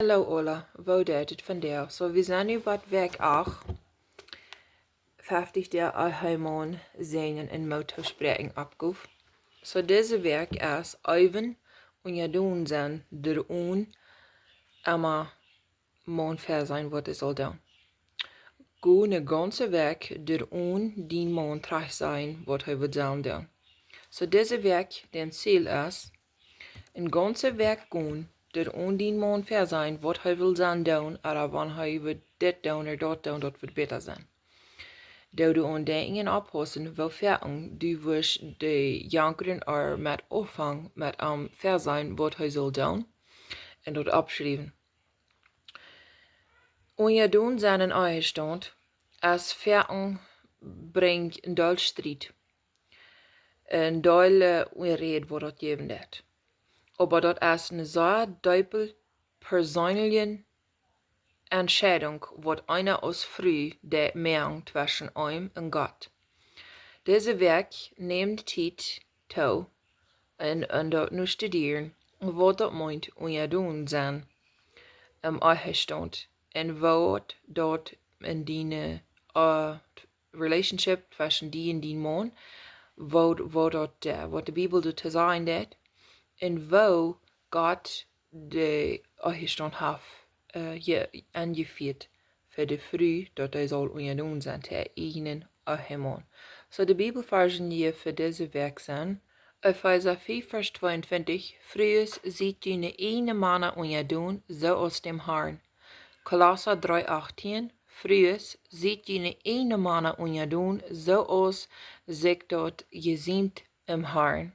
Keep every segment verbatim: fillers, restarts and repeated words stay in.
Hallo aula, woo jeit et vondoag? Soo, wie sent nu bie Wäakj acht, fefftich Doag Ehemaun säajnen un Moot toospräakjen Oppgow. Soo, dise Wäakj es äwen unjadon sennen, doa un emma Maun väaseenen waut hee saul doonen. Go ne gaunze Wäakj doa un dien Maun trajcht sajen waut hee woat sellen doonen. Soo, dise Wäakj, dän Ziel es, ne gaunze Wäakj gonen, doa un dien Maun väaseenen waut hee well sellen doonen, ooda wan hee woat dit doonen ooda daut doonen, daut woat bäta sennen. Doo du aun denkjen un oppaussen, woo foaken du woascht de jankren ooda met aunfangen, met am väaseenen waut hee saul doonen, un daut oppschriewen. Unjadon sennen en Ehestaunt es foaken, brinjt een Deel Striet, een Deel, äh, Onräd waut daut jäwen deit. Oba daut es ne sea deepe perseenelje Entscheidunk waut eena aus Fru deit moaken tweschen eenem un Gott. Dise Wäakj nemt Tiet too un, un daut nu studieren, waut daut meent unjadon sennen em Ehestaunt un waut daut en diene, äh, relationship tweschen die un dien Maun, waut, waut daut, äh, waut de Bibel doa to sajen deit, un woo Gott de Ehestaunt haft, äh, je-, enjefieet fa de Fru, daut dee saul unjadon sennen to äa ieejnen Ehemaun. Soo, de Bibelvarsch hia fa dise Wäakj sent, Efeesa fief, Varsch tweeuntwintich: Frues, siet june ieejne Mana unjadon, soo aus däm Harn. Kolossa dree achtieen: Frues, siet june ieejne Mana unjadon, soo aus sikj daut jesiemt em Harn.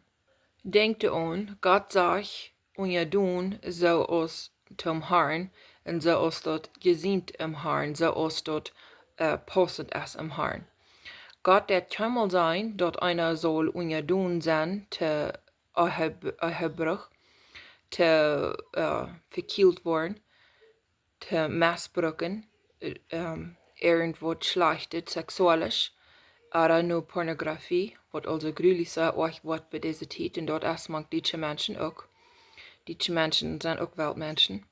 Denkj doaraun, Gott sajcht unjadon, soo aus toom Harn, un soo aus daut jesiemt em Harn, soo aus daut, äh, paussent es em Harn. Gott deit kjeenmol sajen daut eena saul unjadon sennen to Ehebruch, to, äh, vekjielt woaren, to missbrucken, äh, ähm, irjent waut Schlajchtet, seksuelles, ooda no Pornografie, waut aulsoo grulich sea oajch woat bie dise Tiet, un daut es mank dietsche Menschen uk. Dietsche Menschen sent uk Weltmenschen.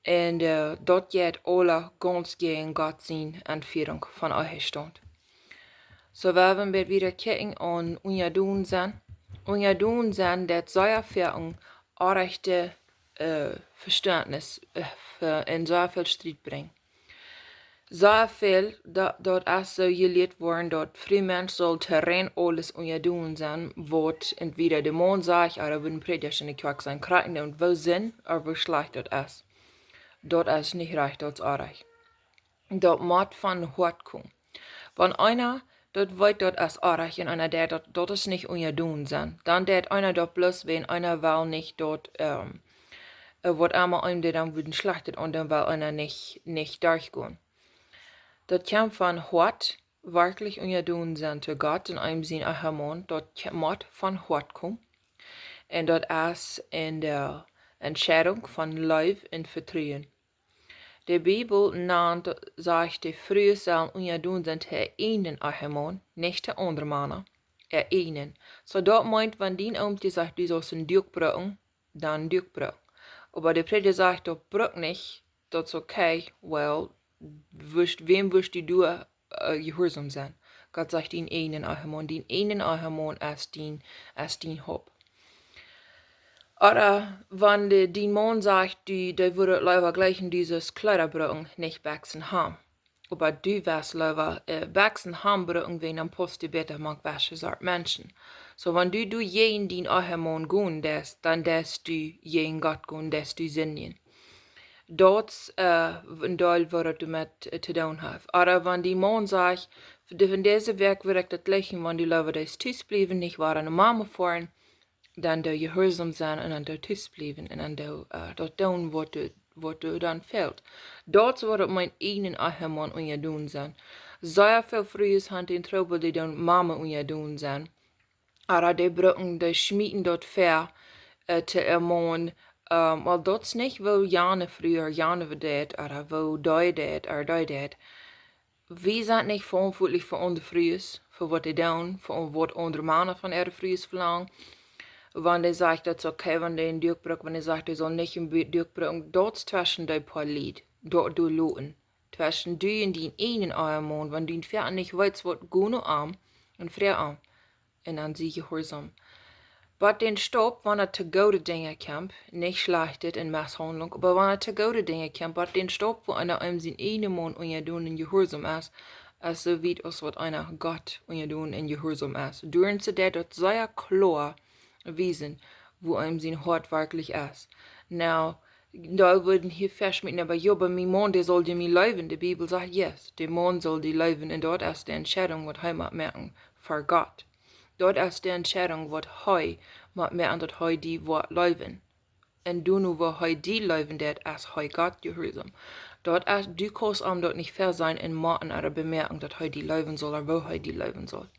Un, äh, daut jeit aula gaunz jäajen Gott siene Enfierunk von Ehestaunt. Soo, wie woaren wieda kjikjen aun unjadon sennen. Unjadon sennen, daut sea foaken onrajchte, äh, Vestentnis, äh, fa, un sea väl Striet brinjt. Sea väl, daut, daut es soo jelieet worden, daut Fru un Mensch saul to rein aules unjadon sennen, waut entwäda de Maun sajcht, ooda waut een Prädja enne Kjoakj sajcht, krakjt endoont woo Sind ooda woo schlajcht daut es. Daut es nich rajcht, daut es orrajcht. Daut mott von Hoat komen. Wan eena daut weet, daut es orrajcht, un eena deit daut, daut es nich unjadon sennen. Dan deit eena daut bloos, wan eena well nich daut, ähm, äh, waut emma eenem deit, dan woat een schlajchtet, un dan well eena nich, nich derchgonen. Daut kjemt von Hoat, werkjlich unjadon sennen to Gott un eenem sien Ehemaun, daut kje-, mott von Hoat komen. Un daut es en de Entscheidunk von Leew un Vetruen. De Bibel nant, sajcht, de Frues sellen unjadon sennen to äa ieejnen Ehemaun, nich to aundre Mana, äa ieejnen. Soo daut meent, wan dien Oomkje sajcht, du saust een Duak brucken, dan een Duak brucken. Oba de Prädja sajcht, daut bruk nich, daut es okay, well, woascht, wäm woascht du doa, äh, jehuarsom sennen? Gott sajcht, dien ieejnen Ehemaun, dien ieejnen Ehemaun es dien, es dien Haupt. Ooda wan de, dien Maun sajcht, du, dee wudd leewa jlikjen, du sust Kjleeda brucken, nich Bekjsen han. Oba du wurscht leewa, äh, Bekjsen han brucken, wan dan paust du bäta mank wesche Sort Menschen. Soo, wan du, du jäajen dien Ehemaun gonen deist, dan deist du jäajen Gott gonen, deist du sindjen. Daut, äh, een Deel waut daut met, äh, to doonen haft. Ooda wan dien Maun sajcht, de, von dise Wäakj wudd ekj daut jlikjen, wan du leewa deist tus bliewen, nich wada no Mama foaren, dan doo jehuarsom sennen un dan doo tus bliewen un dan doo, äh, daut doonen waut du, waut du dan fält. Daut es waut daut meent, ieejnen Ehemaun unjadon sennen. Sea väl Frues han dän Trubbel, dee doonen Mama unjadon sennen. Ooda dee brucken, dee schmieten daut väa, äh, to äa Maun, ähm, well, daut es nich woo jane Fru ooda jane Fru deit, ooda woo dee deit, ooda dee deit. Wie sent nich veauntwuatlich fa aundre Frues, fa waut dee doonen, fa waut aundre Mana von äare Frues velangen. Wan dee sajcht, daut es okay, wan dee een Duak brukt, wan dee sajcht, dee saul nich een Bu-, Duak brucken, daut es tweschen dee poa Lied, daut du loten. Tweschen du un dien eenen Ehemaun, wan du foaken nich weetst, waut, go no am un froag am. Un dan sie jehuarsom. Bat dän Staup, wan et to goode Dinja kjemt, nich Schlajchtet un Misshaundlunk, oba wan et to goode Dinja kjemt, bat dän Staup, wua eena eenem sien eenen Maun unjadon un jehuarsom es, es soo wiet aus waut eena Gott unjadon un jehuarsom es. Doarenn see deit daut sea kloa wiesen, wua eenem sien Hoat werkjlich es. Nu, dee wudden hia Varsch met, oba jo, oba mien Maun, dee saul je mie leewen. De Bibel sajcht, yes, de Maun saul die leewen, un daut es de Entscheidunk, waut hee mott moaken fa Gott. Daut es de Entscheidunk, waut hee mott moaken, daut hee die woat leewen. Un doano, woo hee die leewen deit, es hee Gott jehuarsom. Daut es, du kaust am daut nich väasajen un moaken ooda bemoakjen, daut hee die leewen saul ooda woo hee die leewen saul.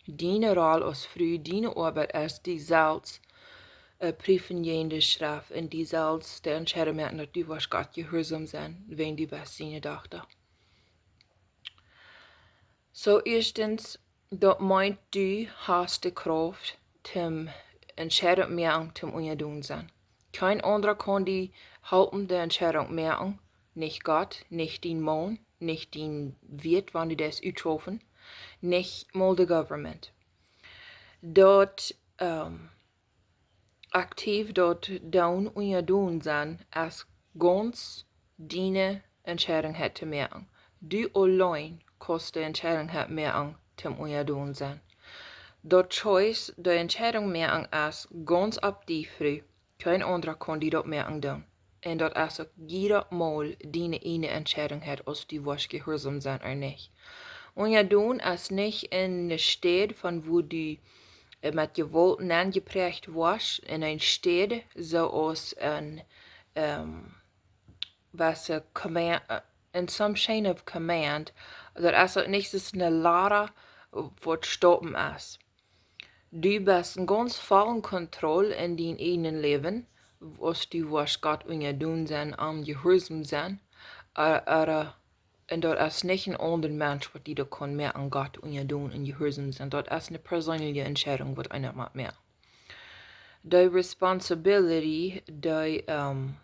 Diene Rol aus Fru, diene Oabeit es, die selfst, äh, prüfen jane Schreft un die selfst de Entscheidunk moaken, daut du woascht Gott jehuarsom sennen, wan du best siene Dochta. Soo, ieeschtens, daut meent, du hast de Krauft, toom Entscheidunk moaken, toom unjadon sennen. Kjeen aundra kaun die halpen de Entscheidunk moaken, nich Gott, nich dien Maun, nich dien Wieet, wan du daut utschaufen, nich mol de government. Daut, ähm, aktiv daut doonen, unjadon sennen, es gaunz diene Entscheidunk to moaken. Du auleen kaust de Entscheidunk moaken, toom unjadon sennen. Daut choice, de Entscheidunk moaken, es gaunz opp die, Fru. Kjeen aundra kaun die daut moaken doonen. Un daut es uk jieda Mol diene eejne Entscheidunk, aus du woascht jehuarsom sennen ooda nich. Unjadon es nich eene Städ, von wua du, äh, met Jewault nenjepräacht woascht, en eene Städ, soo aus een, ähm, waut see command, äh, in some chain of command, daut es uk nich, daut es eene Lada, waut Staupen es. Du best en gaunz vollen Kontroll en dien eejnen Läwen, aus du woascht Gott unjadon sennen, am jehuarsom sennen, äh, äh, un daut es nich een aundra Mensch, waut die daut kaun moaken, Gott unjadon un jehuarsom sennen. Daut es eene perseenelje Entscheidunk, waut eena mott moaken. De responsibility, de, ähm,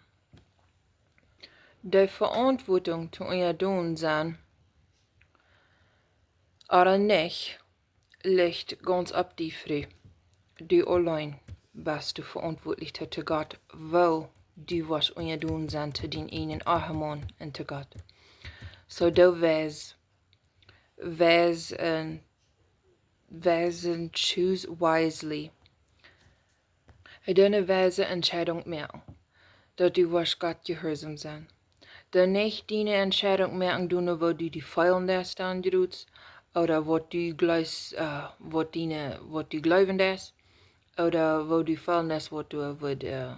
de Veauntwuatunk toom unjadon sennen, ooda nich, licht gaunz opp die, Fru. Du auleen best du veauntwuatlich to, to Gott, woo du woascht unjadon sennen to dien eejnen Ehemaun un to Gott. Soo, doo wees, wees, äh, wees un choose wisely. Doo eene weise Entscheidunk moaken, daut du woascht Gott jehuarsom sennen. Doo nich diene Entscheidunk moaken, doo no woo du die feelen deist dan jrods, ooda waut du jleefst, äh, waut diene, waut du jleewen deist, ooda woo du feelen deist, waut du wudd, äh,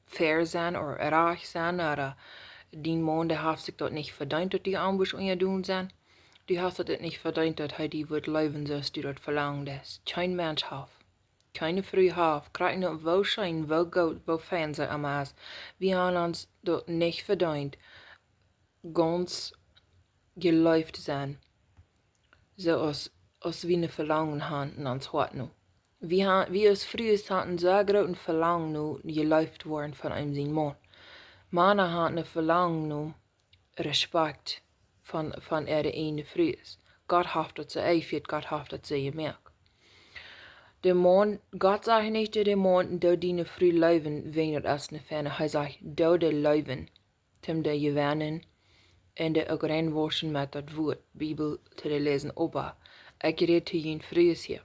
fair sennen ooda rajcht sennen, ooda dien Maun, dee haft sikj daut nich vedeent, daut du am wurscht unjadon sennen. Du hast daut nich vedeent, daut hee die wudd leewen, soo aus du daut velangen deist. Kjeen Mensch haft, kjeene Fru haft, krakjt no woo scheen, woo goot, woo fein see emma es. Wie haben ons daut nich vedeent, gaunz jeleeft sennen, soo aus, aus wie een Velangen haben en ons Hoat no. Wie ha-, wie aus Frues haben een sea grootet Velangen no jeleeft woaren von eenem sien Maun. Mana haben een Velangen no Respekt von, von äare eejne Frues. Gott haft daut soo enjefieet, Gott haft daut soo jemoakt. De Maun, Gott sajcht nich to de Maun, doo diene Fru leewen, wan daut es eene feine. Hee sajcht, doo dee leewen, toom dee jewennen un dee uk reinwauschen met daut Wuat, Bibel to dee läsen, oba ekj räd to junt Frues hia.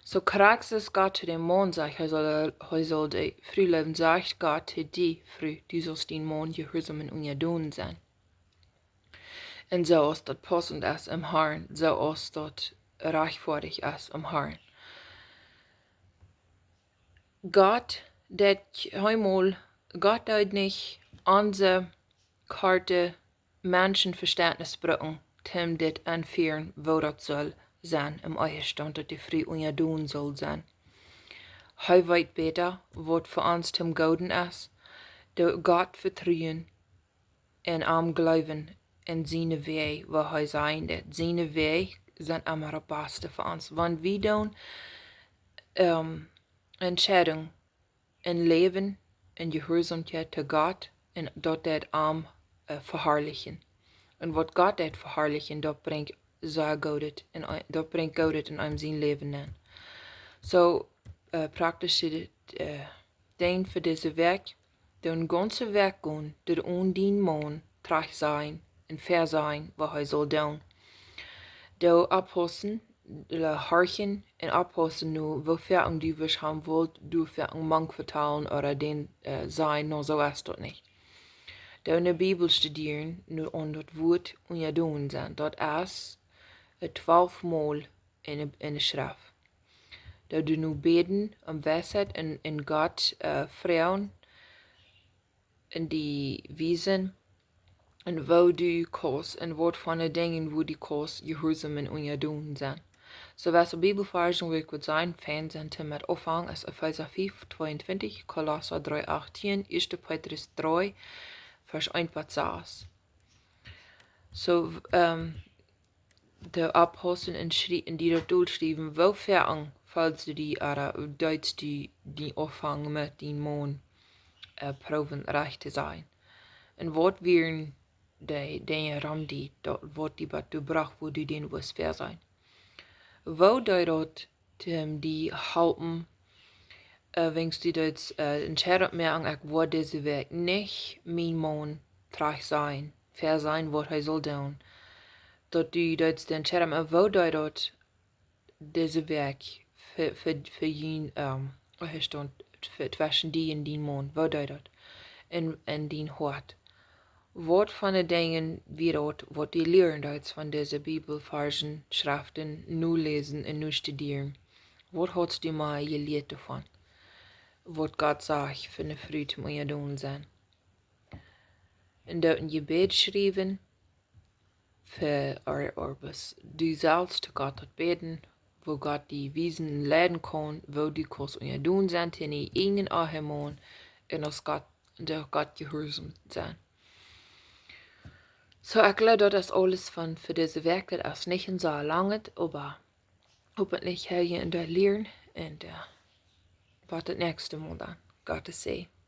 Soo krakjt soo aus Gott to dän Maun sajcht, hee saul, hee saul de Fru leewen, sajcht Gott to die, Fru, du saust dien Maun jehuarsom un unjadon sennen. Un soo aus daut paussent es em Harn, soo aus daut rajchtfoadich es em Harn. Gott deed eemol, Gott deed nich onse korte Menschenvestentnis brucken, toom dit enfieren, woo daut saul sennen em Ehestaunt, daut de Fru unjadon saul sennen. Hee weet bäta, waut fa ons toom Gooden es. Doo Gott vetruen un am jleewen en siene Wäaj, waut hee sajen deed. Siene Wäaj sent emma daut baste fa ons. Wan wie dan, ähm, Entscheidung en Läwen en Jehuarsaumkjeit to Gott un daut deit am äh, veharlichen. Un waut Gott deit veharlichen, daut brinjt sea Goodet en, daut brinjt Goodet en eenem sien Läwen nenn. Soo, äh, praktische äh, Dinj fa dise Wäakj: dee gaunze Wäakj gonen, dee aun dien Maun trajcht sajen un väasajen waut hee saul doonen. Dee oppaussen, dee horchen un oppaussen nu, woo väl du wurscht haben wult, du väl mank vetalen ooda dän äh, sajen: "No, soo es daut nich." Dee de Bibel studieren, nu aun daut Wuat unjadon sennen. Daut es äh, twalf Mol en de, en de Schreft. Daut du nu bäden om Weisheit un, un Gott äh, froagen un die wiesen un woo du kaust un waut von de Dinja, woo du kaust jehuarsom un unjadon sennen. Soo, waut de Bibelvarsch, woo ekj wudd sajen, fein sent to met aunfangen, es Efeesa fiew tweeuntwintich, Kolossa dree achtieen, ieeschte Petrus dree, Varsch eent bat sas. Soo, ähm, dee oppaussen un schrie-, un die daut dolschriewen, woo väl aunfangs du die, ooda deetst du die aunfangen met dien Maun äh, proowen rajcht to sajen. Un waut wieren dee Dinja rom die, daut waut die bat doa brocht, woo du dän wurscht väasajen. Woo deed daut, ähm, die halpen, äh, wan du daut äh, Entscheidunk moaken, ekj woa dise Wäakj nich mien Maun trajcht sajen, väasajen waut hee saul doonen. Daut du daut de Entscheidunk moakst, woo deed daut dise Wäakj fa, fa, fa jun, ähm, Ehestaunt, fa, tweschen die un dien Maun, woo deed daut en, en dien Hoat? Waut von de Dinja wia daut, waut du lieren deetst von dise Bibelvarschen, Schreften, nu läsen un nu studieren? Waut hast du mea jelieet doavon? Waut Gott sajcht fa eene Fru toom unjadon sennen. Un daut en Jebäd schriewen, fa, ooda, ooda bloos du selfst to Gott daut bäden, woo Gott die wiesen un leiden kaun, woo du kaust unjadon sennen to dienen ieejnen Ehemaun un aus Gott, dee Gott jehuarsom sennen. Soo, ekj jleew, daut es aules von fa dise Wäakj. Daut es nich een soo langet, oba hopentlich ha jie en daut lieren un äh, bat daut näakjste Mol dan. Gott sien Säajen.